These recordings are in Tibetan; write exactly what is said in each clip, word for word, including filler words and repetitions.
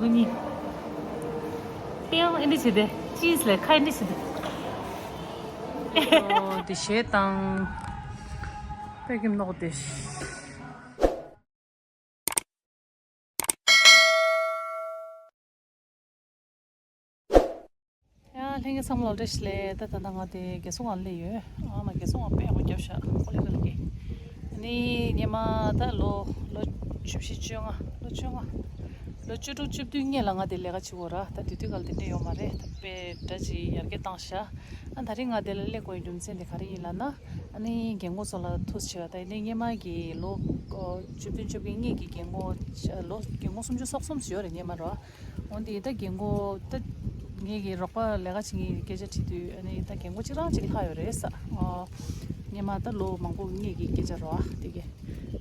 གཉིས། ཏེའོ་ཨེ་འདྲ་བྱེད་དེ། ཅིས་ལས་ཁ་ཨེ་འདྲ་བྱེད་དེ། ཨོ་དེ་གཞས་དང་། པད་ཀིམ་ནོག་དེ། ཡ་ལྷན་རྒྱས་ཚང་མ་ལ་བཀྲ་ཤིས་བདེ་ལེགས། ད་ད་ལྟ་ང་དེ་རྒྱལ་སྲུང་སྒང་སླེབས་ཡོད། ཨ་མ་རྒྱལ་སྲུང་སྒང་དཔེ་ཡག་པོ་བརྒྱབ་ཤག་ཀོ་ལི་ཀ་ལི་གི། ཨ་ནི་སྔོན་མ་ད་ལོ་ལོ་བཅུ་བཞི་བཅོ་ལྔ། ལོ་བཅོ་ལྔ། ལོ་བཅུ་དྲུག་བཅུ་བདུན་སྔོན་ལ་ང་དེ་ལས་ཀ་བྱེད་ཀྱི་ཡོད་ར། ད་དེ་དུས་སྐབས་ལ་དེ་འདྲ་ཡོད་མ་རེད། ད་དཔེ་འདྲ་ཅིག་ཡར་རྒྱས་བཏང་ཤག་ཨ་ད་རིང་ང་དེ་ལ་སླེབས་དགོས་ཡག་རྒྱུ་མཚན་དེ་ག་རེ་ཡིན་ལབ་ན། ཨ་ནི་རྒན་གོག་ཚོ་ལ་ཐུགས་རྗེ་ཆེ་བ། ད་ཡིན་ནའི་སྔོན་མ་གི་ལོ་བཅུ་བདུན་བཅོ་བརྒྱད་སྔོན་གྱི་རྒན་གོག་ལོ་རྒན་གོག་སུམ་ཅུ་སོ་གསུམ་ཞིག་ཡོད་རེད་སྔོན་མ་ར། འོན་ཏེ་ད་རྒན་གོག་ད་ངེད་ཀྱི་རོགས་པ་ལས་ཀ་བྱེད་མཁན་གྱི་སྐད་ཆ་དྲིས་དུས། ཨ་ནི་ད་རྒན་གོག་གཅིག་རང་གཅིག་ལྷག་ཡོད་རེད་ས། ཨ་སྔོན་མ་ད་ལོ་མང་པོ་སྔོན་གྱི་སྐད་ཆ་རེད་བ། དེ་གས་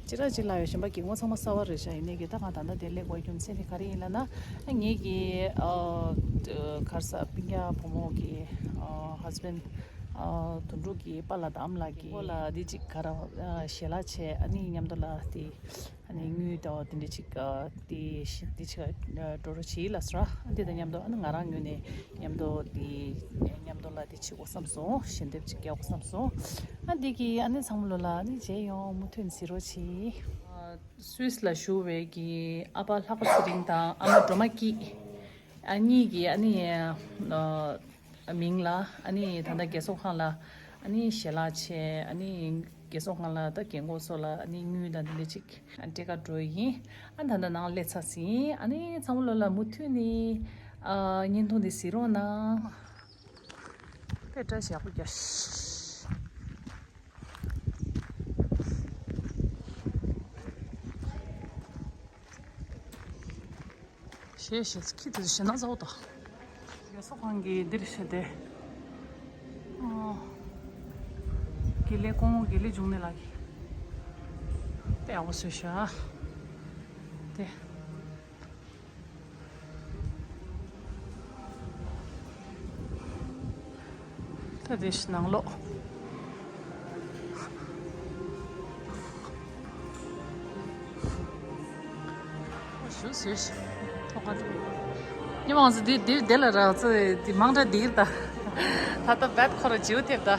གཅིག་རང་གཅིག་ལྷག་ཡོད། གཞན་པ་རྒན་གོག་ཚང་མ་གསར་པ་རེད་ཤག་ཡིན་ནའི་གི་ད་ང་ད་ལྟ་དེ་སླེབས་དགོས་རྒྱུ་མཚན་དེ་ག་རེ་ཡིན་ལབ་ན། ཨ་ངེད་ཀྱི་ཨ་ག་རེ་ཟ་སྤུན་ཀྱག་བུ་མོ་གི་ཨ་ཧས་བྷེན་ཨ་དོན་གྲུབ་ཀྱི་པཱ་ལགས་དང་ཨ་མ་ལགས་ཀྱིས་རྒན་གོག་ལ་འདི་གཅིག་ག་རེ་ཞལ་ལག་བྱས། ཨ་ནི་མཉམ་དུ་ལ་དེ། ཨ་ནི་དངུལ་དང་དེ་འདྲ་ཅིག་ཨ་དེ་ཤི་དེ་ཅིག་ཨ་འགྲོ་རོགས་བྱེད་ལབ་སོང་ར། ཨ་དེ་དང་མཉམ་དུ་ཨ་ནི་ང་རང་ངོས་ནས་མཉམ་དུ་དེ་མཉམ་དུ་ལ་དེ་བྱེད་དགོས་བསམ་སོང་། ཞལ་འདེབས་ཅིག་རྒྱག་དགོས་བསམ་སོང་། ཨ་དེ་གི་ཨ་ནི་ཚང་མ་ལོ་ལ་ཨ་ནི་མཇལ་ཡོང་། མུ་མཐུད་གཟིགས་རོགས་གྱིས། ཨ་སུད་སི་ལ་བཞུགས་པའི་གི་ཨ་ཕ་ལྷག་པ་ཚེ་རིང་དང་ཨ་མ་སྒྲོལ་མ་སྐྱིད། ཨ་གཉིས་ཀྱིས་ཨ་ནི་ཨ། མིང་ལ་ཨ་ནི་ད་ལྟ་རྒས་གསོ་ཁང་ལ་ཨ་ནི་ཞལ་ལག་བྱས། ཨ་ནི་རྒས་གསོ་ཁང་ལ་ད་རྒན་གོག་ཚོ་ལ་ཨ་ནི་དངུལ་དང་དེ་འདྲ་ཅིག་སྤྲད་ག་འགྲོ་ཡིན། ཨ་ད་ལྟ་ནང་སླེབས་ཚར་ཟིན། ཨ་ནི་ཚང་མ་ལོ་ལ་མུ་མཐུད་ནས་ཨ་བརྙན་ཐུང་འདི་གཟིགས་རོགས་གནང་། དཔེ་བཀྲ་ཤིས་ཡག་པོ་རྒྱག་ཞེས་ཞེས་ཁྱི་དེ་ཞེ་ན་ཚ་བོ་དང་། རྒས་གསོ་ཁང་གི་འདིར་བཤད་དེ། ཨོ། དགེ་ལས་སྐུ་ངོ་དགེ་ལས་འབྱུང་གནས་ལགས་ཀྱིས་དཔེ་ཡག་པོ་བཟོས་ཤག་དེ། ད་དེ་ནང་ལོགས། ཞུ་ཞུ་ཞུ། ཐོག་ཁ་དེ། ཉི་མ་ང་ཚོ་དེ་དེ་དེ་ལ་ར་ཚོ་དེ་མང་དྲགས་དེ་ད། ད་ལྟ་བེད་ཁོ་ར་བྱིའུ་ཐེབས་ད།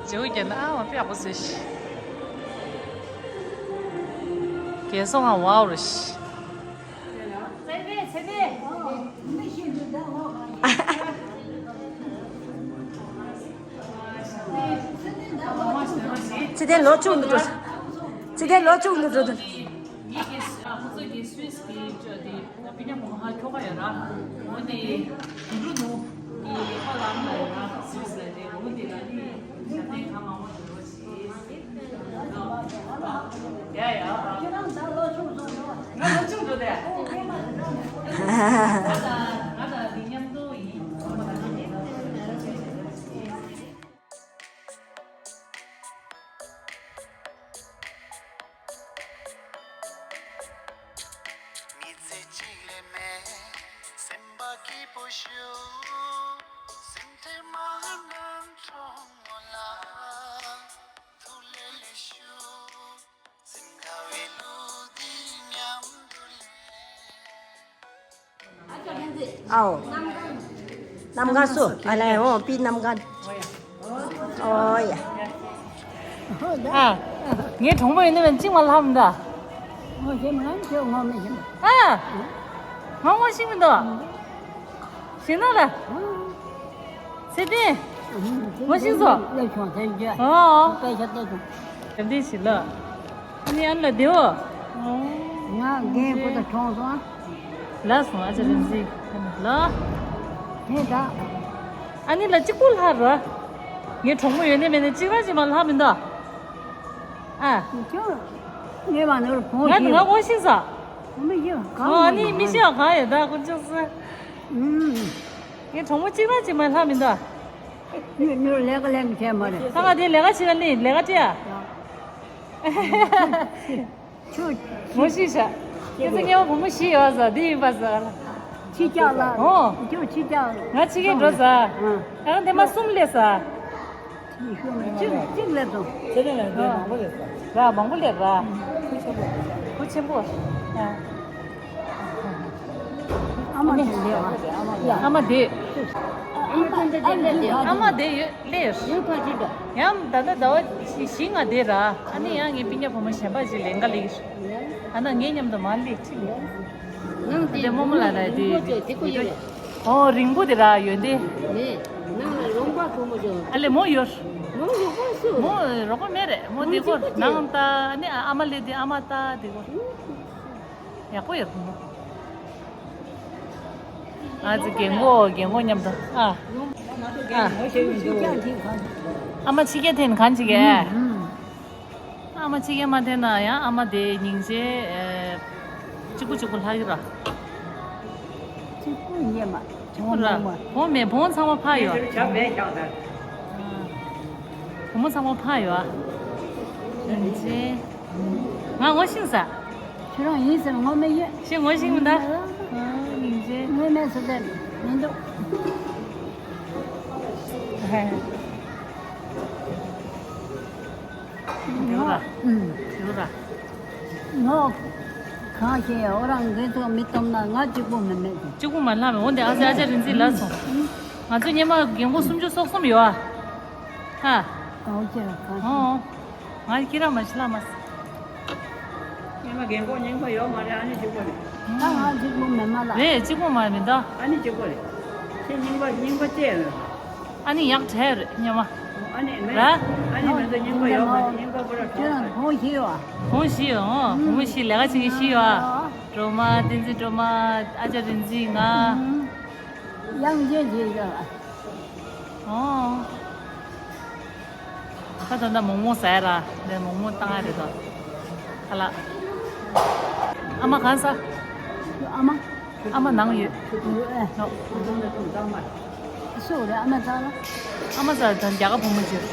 བྱིའུ་རྒྱན་ཨ་མ་དཔེ་ཡག་པོ་བཟོས་ཤག་རྒས་གསོ་ཁང་ཝའོ་རེད་ཤག་ཚེ་བརྟན་ལོ་བཅུ་འདི་འགྲོ། ཚེ་བརྟན་ལོ་བཅུ་འདི་འགྲོ་དུ། ངེད་ཀྱི་ཁོ་ཚོ་གི་སུད་སི་གི་ཅོ་དེ་སྤུན་ཀྱག་བུ་མོ་ཧ་ཁྱོ་ག་ཡོད་ར། འོ་དེ་དུད་འགྲོ་ནུ་གི་ཁ་ལམ་ལ་ཡོད་ར། སུད་སི་ལ་དེ་འོ་དེ་ལ་ནི་ཞབས་བརྟན་གང་མང་པོ་འགྲོ་བ་ཞིག་ཡ་ཡ། ང་ལོ་ཆུང་འགྲོ་དེ། ང་དང་ང་དང་འདི་མཉམ་དུ་ཡིན། ཨའོ། གནམ་གང་སུ་ཨ་ལས་འོང་པི་གནམ་གང་། ཨོ་ཡ། ཨ། ངའི་གྲོགས་མོ་ཡིན་ནི་མིན་གཅིག་མ་ལྷག་མི་འདུག་ཨ། ང་ངོ་ཤེས་མི་འདུག་ཤེས་ན་ལ། ཚེ་བརྟན། ངོ་ཤེས་སོ། སླེབས་བྱུང་། ཐེངས་རྒྱ། ཨོ། དཔེ་ཆ་བལྟས་བྱུང་། དེ་འདྲ་ཞིག་ལ། ཨ་ནི་ཨ་ལ་དེའོ། ང་རྒན་པོ་དང་གྲོངས་སོང་། ལགས་སོ་ཨ་ཅག་རིན་ཆེན་ལགས། དེ་ད། ཨ་ནི་ལ་གཅིག་པུ་ལྷག་རོ། ངའི་གྲོགས་མོ་ཡོད་ནི་མེད་ནི་གཅིག་རང་གཅིག་མ་ལྷག་མི་འདུག་ཨ། ཁྱོད། ངས་མ་ནོར་བོང་ང་ང་ངོ་ཤེས་ས། མི་ཡོད་གང་ཨ་མ་ནི་ཡོད་མི་ཤེས་གང་ཡོད་ད་ཁོ་ཅོག་སི། ཨུམ། ངའི་གྲོགས་མོ་གཅིག་རང་གཅིག་མ་ལྷག་མི་འདུག་ཨ། ནི་ནི་ལས་ཀ་ལས་མི་བྱེད་མ་རེད། ད་ང་དེ་ལས་ཀ་བྱེད་ལ་ནི་ལས་ཀ་བྱེད་ཨ། ཁྱོད། ངོ་ཤེས་ཤག་ཁྱེད་ཚོ་སྔོན་མ་བུ་མོ་བཞི་ཡོད་ཟ་འདི་ཡིན་པ་ཟ། ཕྱི་རྒྱག་ལ། ཨོ། ཁྱོད་ཕྱི་རྒྱག་ང་ཕྱི་རྒྱག་འགྲོ་ཟ། ཨ། ད་དེ་མ་གསུམ་སླེབས་ཟ། གཅིག་གཅིག་སླེབས་སོང་། ཚེ་རིང་ལ་འདི་མང་པོ་སླེབས་ཟ། ར་མང་པོ་སླེབས་ར། ཁུ་ཆེན་པོ། ཁུ་ཆེན་པོ། ཨ། ཨ་མ་དེ། ཨ་མ་དེ་ཡོད་ལེ། ཡང་ད་ལྟ་ཟླ་བ་བཞི་ལྔ་བསྡད་ར། ཨ་ནི་ཡང་ངའི་སྤུན་ཀྱག་བུ་མོ་གཞན་པ་ཞིག་ལེན་ག་ལེ། ཨ་ན་ངའི་མཉམ་དུ་མ་ལེ་ཁྲིད་ལེ། ཨ་དེ་རྨོ་མོ་ལ་ར་དེ། ཨོ་རིང་པོ་དེ་ར་ཡོད་དེ། ཨ་ལེ་མོ་ཡོད། མོ་རོགས་པ་མེད་རེད། མོ་དེ་གོ་ནང་ད་ཨ་ནི་ཨ་མ་ལེ་དེ་ཨ་མ་ད་དེ་གོ། ཡག་པོ་ཡོད་ཁོ་མོ། ཨ་ཙི་རྒན་གོག་རྒན་གོག་མཉམ་དུ་ཨ། ཨ། ཨ་མ་ཕྱི་རྒྱལ་འཐེན་གང་ཅིག་གས། ཨ་མ་ཕྱི་རྒྱལ་མ་འཐེན་ན་ཡང་ཨ་མ་དེ་སྙིང་རྗེ། གཅིག་པུ་གཅིག་པུ་ལྷག་གི་ར། གཅིག་པུ་ཉེ་མ། གཅིག་པུ་ར། བོང་མེད་བོང་ཚང་མ་ཕ་ཡོད། བུ་མོ་ཚང་མ་ཕ་ཡོད། སྙིང་རྗེ། ང་ངོ་ཤེས་ས། ཁྱོད་རང་ཡིན་ཟེར་ངོ་མ་ཡོད། ཤེས་ངོ་ཤེས་མི་འདུག་ཨ་སྙིང་རྗེ། ངོ་མ་ཟེར་ཟེར་མི་འདུག་ཧེ། ཡོད་ར། ཨུམ། ཡོད་ར། ངོ་གང་ཤེས། ཨོ་རང་འདི་ཚོ་མི་སྟོང་ན་ང་གཅིག་པུ་མི་མེད་དེ། གཅིག་པུ་མ་ལྷག་མེད། འོ་འདི་ཨ་ཅག་ཨ་ཅག་རིན་འཛིན་ལ་སོང་། ང་ཚོ་སྔོན་མ་རྒན་གོག་སུམ་ཅུ་སོ་གསུམ་ཡོད་ཨ། ཧ། ཨོ་ཁྱེད་རང་གང་ཤེས། ཨོ། ང་ཁྱེད་རང་མ་ཤི་ལ་མ་སི། སྔོན་མ་རྒན་གོག་རྙིང་པ་ཡོད་མ་རེད། ཨ་ནི་གཅིག་པོ་རེད། ད་ང་གཅིག་པོ་མེད་མ་ལ། རེད་གཅིག་པོ་མ་མི་འདུག་ཨ་ནི་གཅིག་པོ་རེད། ཁྱེད་རྙིང་པ་རྙིང་པ་བཅས་ཡོད། ཨ་ནི་ཡག་བྲལ་རེད་སྔོན་མ། ཨ་ནི་མེད། ར། ཨ་ནི་མེད་དོ་རྙིང་པ་ཡོད་མ་རེད། རྙིང་པ་པོ་ར་ཁྱོད་རང་གོང་ཞིག་ཡོད་ཨ། གོང་ཞིག་ཡོད། ཨོ་གོང་མ་ཞིག་ལས་ཀ་བྱེད་མཁན་ཞིག་ཡོད་ཨ། སྒྲོལ་མ་བསྟན་འཛིན། སྒྲོལ་མ། ཨ་ཅག་རིན་འཛིན། ང་། ཡང་རྗེས་རྗེས་ཡོད་ཨ། ཨོ། ད་ད་ད་མོག་མོག་ཟ་ཡ་ར། ནས་མོག་མོག་བཏང་ཡ་རེད་དོ། ཁ་ལག་ཨ་མ་གང་ཟ། ཨ་མ། ཨ་མ་ནང་ཡོད། ཨེ། ནོ། སུ་རེད་ཨ་མ་ཙང་ལ། ཨ་མ་ཟ་ད་རྒྱ་གར་བུ་མོ་ཅིག་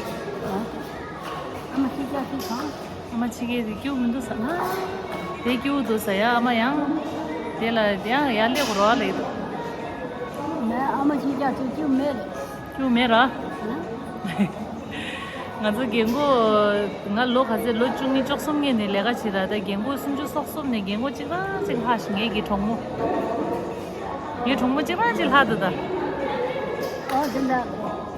ཨ་མ་ཁྱི་ཅག་ཁྱི་གང་། ཨ་མ་ཕྱི་རྒྱལ་དེ་སྐྱིད་མི་འདུག་ཟ། དེ་སྐྱིད་འདུག་ཟ་ཡ། ཨ་མ་ཡང་། དེ་ལ་ཡང་ཡར་སླེབས་དགོས་རོགས་ལེགས་འདུག་མེད་ཨ་མ་ཕྱི་རྒྱལ་དེ་སྐྱིད་མེད་རེད། སྐྱིད་མེད་ར། ང་ཚོ་རྒན་གོག་ང་ལོ་ག་ཚད། ལོ་བཅུ་གཉིས་བཅུ་གསུམ་ངེས་ནས་ལས་ཀ་བྱེད་ར། ད་རྒན་གོག་སུམ་ཅུ་སོ་གསུམ་ནས་རྒན་གོག་གཅིག་རང་གཅིག་ལྷག་ཞིག་ངེད་ཀྱི་གྲོགས་མོ། ངའི་གྲོགས་མོ་གཅིག་རང་གཅིག་ལྷག་འདུག་ད། ཨ་དེ་འདྲ།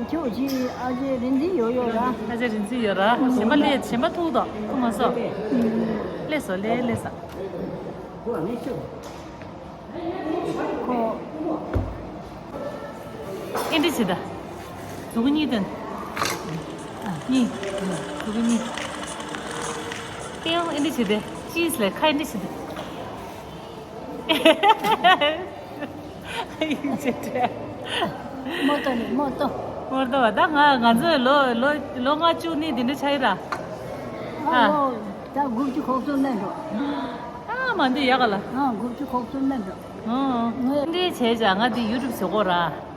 ཁྱོད་ཀྱི་ཨ་ཅེ་རིན་འཛིན་ཡོད་ཡོད་ར། ཨ་ཅེ་རིན་འཛིན་ཡོད་ར། གཞན་པ་ལས་གཞན་པ་ཐུག་དོ་ཐུག་མ་སོང་། ལས་སོ་ལས་ལས་ས། ཁོ། ཨེ་འདྲི་བྱེད་ད། གཟུགས་གཉིས་དོན། གཉིས། གཟུགས་གཉིས། ཏེའོ་ཨེ་འདྲི་བྱེད་དེ། ཅིས་ལས་ཁ་ཨེ་འདྲི་བྱེད་དེ། ཡིན་ཅེ་དྲན། མོ་ཏོ་ནི་མོ་ཏོ། མོ་ཏོ་བ་ད་ང་ང་ཚོའི་ལོ་ལོ་ལོ་ལྔ་བཅུ་ནི་དེ་འདྲ་ཆགས་ཡིན་ར། ཨ་ཨ། ལོ་ད་དགུ་བཅུ་གོ་གསུམ་མེད་འགྲོ། ཨ་མ་འདི་ཡག་ག་ལ། ཨ་དགུ་བཅུ་གོ་གསུམ་མེད་འགྲོ། ཨ་ངས་འདི་བྱས་ཀྱང་ང་འདི་ཡུ་ཊུབ་བཟོ་གོ་ར།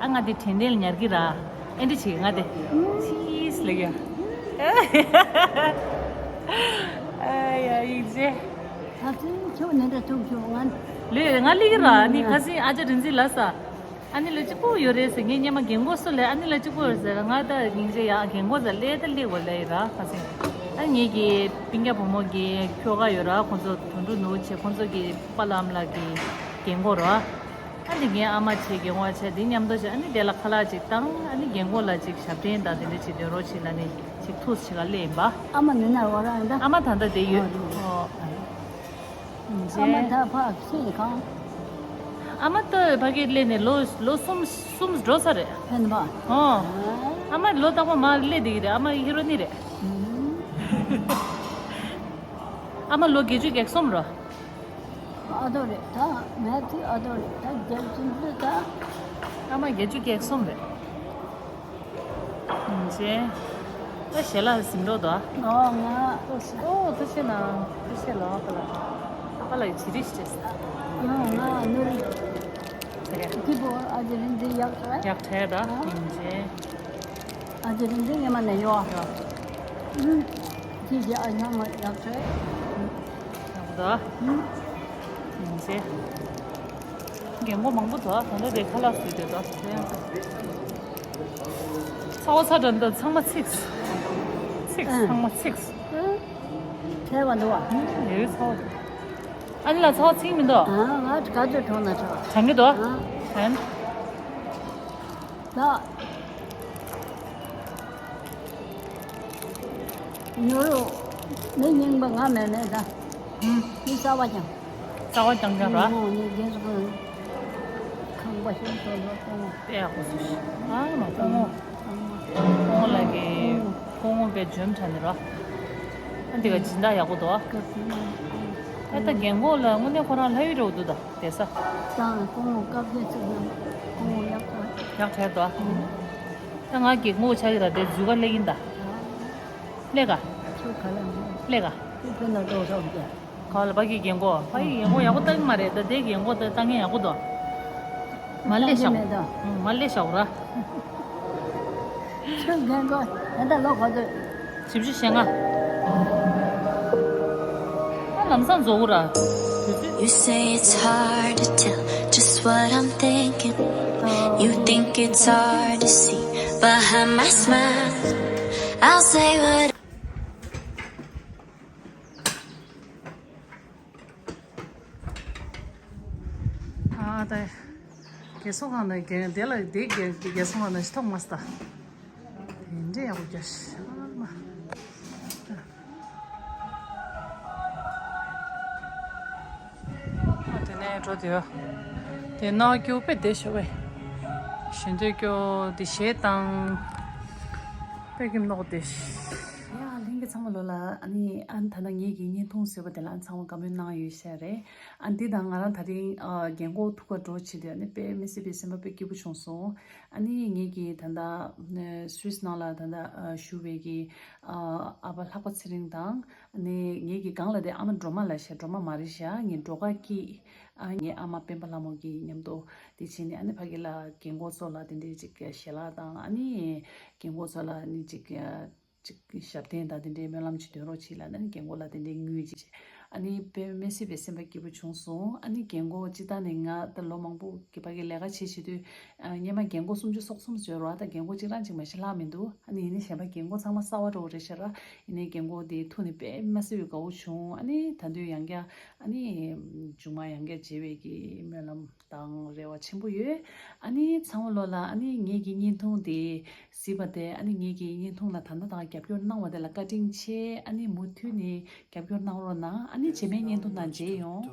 ཨ་ང་འདི་དྲན་རྟེན་ལ་ཉར་གི་ར། ཨེ་འདྲི་བྱེད་ང་དེ། ཅིས་ལེགས་ཡ། ཨ་ཡ་ཡིག་རྗེ། ད་ཚོད་ཁྱོད་ནི་འདྲ་ཐུག་ཁྱོད་ང་། ལེ་ང་ལེགས་ར་ནི་ཁ་སང་ཨ་ཅག་རིན་འཛིན་ལ་ས། ཨ་ནི་ལ་གཅིག་པོ་ཡོད་རེད་ཟེར། ངས་སྔོན་མ་རྒན་གོག་སུ་ལས་ཨ་ནི་ལ་གཅིག་པོ་ཡོད་ཟེར། ང་ད་སྙིང་རྗེ་ཡ་རྒན་གོག་ཟེར་ལས་ད་ལེགས་པོ་ལས་ར་ཁ་སང་། ཨ་ངེད་ཀྱི་སྤུན་ཀྱག་བུ་མོ་གི་ཁྱོ་ག་ཡོད་ར། ཁོང་ཚོ་དོན་གྲུབ་ནུ་བོ་ཆེ་ཁོང་ཚོ་གི་པ་ལགས་ཨ་མ་ལགས་ཀྱི་རྒན་གོག་ར། ཨ་ནི་ངའི་ཨ་མ་བྱས་རྒན་གོག་བྱས་དེ་མཉམ་དུ་བྱས། ཨ་ནི་དེ་ལ་ཁ་ལག་ཅིག་བཏང་། ཨ་ནི་རྒན་གོག་ལ་ཅིག་ཞབས་བརྟན་དང་དེ་འདྲ་ཅིག་སྡོད་རོགས་བྱེད་ལབ་ནས་ཅིག་ཐུགས་ཞིག་ག་སླེབས་ཡིན་པ། ཨ་མ་ནི་ན་བ་རང་ད། ཨ་མ་ད་ལྟ་བསྡད་ཡོད། ཨོ། ཨ་མ་ད་ཕ་ཁྱེད་གང་། ཨ་མ་ད་ཕ་གིར་སླེབས་ནས་ལོ་ལོ་གསུམ་གསུམ་འགྲོ་ས་རེད། ཕན་པ། ཨོ། ཨ་མ་ལོ་རྟག་པར་མར་སླེབས་བསྡད་ཀྱི་རེད། ཨ་མ་ཧི་རོ་ནི་རེད། ཨ་མ་ལོ་བརྒྱད་ཅུ་གྱ་གསུམ་རེད། ཨ་ཏོ་རེད་ད། ངའི་ཚིག་ཨ་ཏོ་རེད་ད། རྒྱལ་ཆེན་པོ་ད། ཨ་མ་བརྒྱད་ཅུ་གྱ་གསུམ་རེད། ཡིན་ཅེ། ད་ཞལ་ལག་ཟིན་འགྲོ་དོ། ཨོ་ང་། ཨོ་ཐུགས་རྗེ་གནང་། ཐུགས་རྗེ་ལགས་པ་ལགས། པ་ལགས་ཇི་རིགས་ཤེས། ཨོ་ང་ནོར། དེ་རེད། དེ་པོ་ཨ་ཅེ་རིན་འཛིན་ཡག་ཐལ། ཡག་ཐལ་ད། ཡིན་ཅེ། ཨ་ཅེ་རིན་འཛིན་ཉི་མ་ནས་ཡོད། ཡོད། ཨུམ། ཁྱེད་ཀྱི་ཨ་ཞང་མ་ཡག་ཐལ། ཡག་པོ་འདུག་ཨུམ། ཡིན་ཟེར། རྒན་གོག་མང་པོ་འདུག་ད་ལྟ་དེ་ཁ་ལག་བཟོས་བསྡད་འདུག་ཚ་བ་ཚ་དྲགས་འདུག་ཚང་མ་ཚིག་ཚིག་ཨ། ཚང་མ་ཚིག་ཨ། ཐལ་བ་འདུག་བ། ཡོད་ཚ་བ་འདུག་ཨ་ནི་ལ་ཚ་བ་ཚིག་མི་འདུག་ཨ་ང་ག་ཚོད་གྲོངས་ན་ཆོག་གྲང་གི་འདུག་ཨ་ཨན། ད། ཉོ་རུ་མི་རྙིང་པ་ང་མེད་མེད་ད། ཨུམ། མི་གསར་བ་ཀྱང་། གསར་བ་ཀྱང་ཀྱང་ར། ཨོ་ནི་རྒན་སུ་ཁང་པ་ཤིང་ཐོག་ལོ་ཐོག་ཨེ་ཡག་པོ་སུ་ཤི། ཨ་མ་ཕོ་མོ། ཕོ་མོ་ལ་གི་ཕོ་མོ་པའི་འཇོན་ཕྲ་ནི་ར། ཨ་འདི་ག་སྦྱིན་བདག་ཡག་པོ་འདུག་ཨ། ཨ་ད་རྒན་གོག་ལ་དངོས་གནས་ཁོ་རང་ལྷ་ཡུལ་རོ་འདུག་ད་བསྡད་ས། ད་སྐུ་ངོ་སྐབས་དེ་ཚོ་ན་སྐུ་ངོ་ཡག་པ། ཡག་བྲལ་འདུག་ཨ། ད་ང་རྒན་གོག་ཆགས་ཀྱི་ར་དེ་འཛུལ་ག་སླེབས་ཡིན་ད། སླེབས་ག་ཁྱོད་ག་ལ་འགྲོ། སླེབས་ག་ཁྱོད་ཕན་ན་འགྲོ་སོང་ཀྱང་། ག་ལ་ཕ་གི་རྒན་གོག་ཕ་གི་རྒན་གོག་ཡག་པོ་ལྟ་གི་མ་རེད་ད། དེ་རྒན་གོག་ད་ལྟ་མཁན་ཡག་པོ་འདུག་མ་སླེབས་ཤག་མེད་ད། མ་སླེབས་ཤག་ར། ཁྱོད་རྒན་གོག་ད་ལྟ་ལོ་ག་ཚོད། བཞི་བཅུ་ཞེ་ལྔ། ཨ་ལམ་སང་རྫོགས་གི་ར། You say it's hard to tell just what I'm thinking. You think it's hard to see behind my smile. I'll say what ཨ་ད། རྒས་གསོ་ཁང་ནས་རྒན་དེ་ལ་དེ་རྒས་རྒས་གསོ་ཁང་ནས་ཐོག་མ་སྟ། དེ་འདྲས་ཡག་པོ་རྒྱ་ཤ་མ། ཨ་དེ་ནས་འགྲོ་དེ་ཡོ། དེ་ནག་སྐྱོ་དཔེ་བདེ་ཤོག་པས། ཞེ་འདོད་སྐྱོ་དེ་ཞེ་དང་། དཔེ་ཀིམ་ནོག་དེ། ཡ་ལྷན་རྒྱས་ཚང་མ་ལོ་ལ་ཨ་ནི་ཨ་ནི་ད་ལྟ་ངེད་ཀྱི་བརྙན་ཐུང་བཟོས་པ་དེ་ལ་ཨ་ཚང་མ་བཀའ་མོལ་གནང་ཡོད་ཤག་རེད། ཨ་འདི་དང་ང་རང་ད་རིང་ཨ་རྒན་གོག་ཐུག་ག་འགྲོ་བྱེད་དུས་ཨ་ནི་དཔེ་མི་སྲིད་པའི་སེམས་པ་དཔེ་སྐྱིད་པོ་བྱུང་སོང་། ཨ་ནི་ངེད་ཀྱི་ད་ལྟ་སུད་སི་ནང་ལ་ད་ལྟ་ཨ་བཞུགས་པའི་གི་ཨ་ཨ་ཕ་ལྷག་པ་ཚེ་རིང་དང་ཨ་ནི་ངེད་ཀྱི་སྒང་ལ་དེ་ཨ་མ་སྒྲོལ་མ་ལ་ཤག་སྒྲོལ་མ་མ་རེད་ཤག་ངའི་སྒྲོལ་དཀར་སྐྱིད། ཨ་ངའི་ཨ་མ་སྤེན་པ་ལྷ་མོ་གི་མཉམ་དུ་དེ་བྱས་ནས་ཨ་ནི་ཕ་གི་ལ་རྒན་གོག་ཚོ་ལ་དེ་འདྲའི་ཅིག་ཞལ་ལག་དང་ཨ་ནི་རྒན་གོག་ཚོ་ལ་ཨ་ནི་ཅིག་ཅིག་ཞབས་བརྟན་དང་དེ་འདྲའི་སྨོན་ལམ་ཅིག་འདོན་རོགས་བྱེད་ལབ་ནས་རྒན་གོག་ལ་དེ་འདྲའི་དངུལ་ཅིག་བྱས། ཨ་ནི་དཔེ་མི་སྲིད་པའི་སེམས་པ་སྐྱིད་པོ་བྱུང་སོང་། ཨ་ནི་རྒན་གོག་སྤྱི་བཏང་ནས་ང་ད་ལོ་མང་པོ་གི་ཕ་གི་ལས་ཀ་བྱེད་བྱེད་དུས་ཨ་སྔན་མ་རྒན་གོག་སུམ་ཅུ་སོ་གསུམ་ཟེར་རོ། ཨ་ད་རྒན་གོག་གཅིག་རང་གཅིག་མ་ཤི་ལྷག་མི་འདུག་ཨ་ནི་ཡིན་ནའི་གཞན་པ་རྒན་གོག་ཚང་མ་གསར་བ་འདྲ་བོ་རེད་ཤག་ར། ཡིན་ནའི་རྒན་གོག་དེ་ཐུག་ནས་དཔེ་མི་སྲིད་པའི་དགའ་བོ་བྱུང་། ཨ་ནི་ད་དུང་ཡང་བསྐྱར་ཨ་ནི་མཇུག་མ་ཡང་བསྐྱར་མཇལ་བའི་གི་སྨོན་ལམ་དང་རེ་བ་ཆེན་པོ་ཡོད། ཨ་ནི་ཚང་མ་ལོ་ལ་ཨ་ནི་ངེད་ཀྱི་བརྙན་ཐུང་དེ་གཟིགས་པ་དེ་ཨ་ནི་ངེད་ཀྱི་བརྙན་ཐུང་ལ་ད་ལྟ་དང་རྒྱབ་སྐྱོར་གནང་བ་དེ་ལ་བཀའ་དྲིན་ཆེ། ཨ་ནི་མུ་མཐུད་ནས་རྒྱབ་སྐྱོར་གནང་རོགས་གནང་། ཨ་ནི་རྗེས་མའི་བརྙན་ཐུང་ནང་མཇལ་ཡོང་།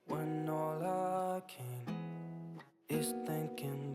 When all I can is thinking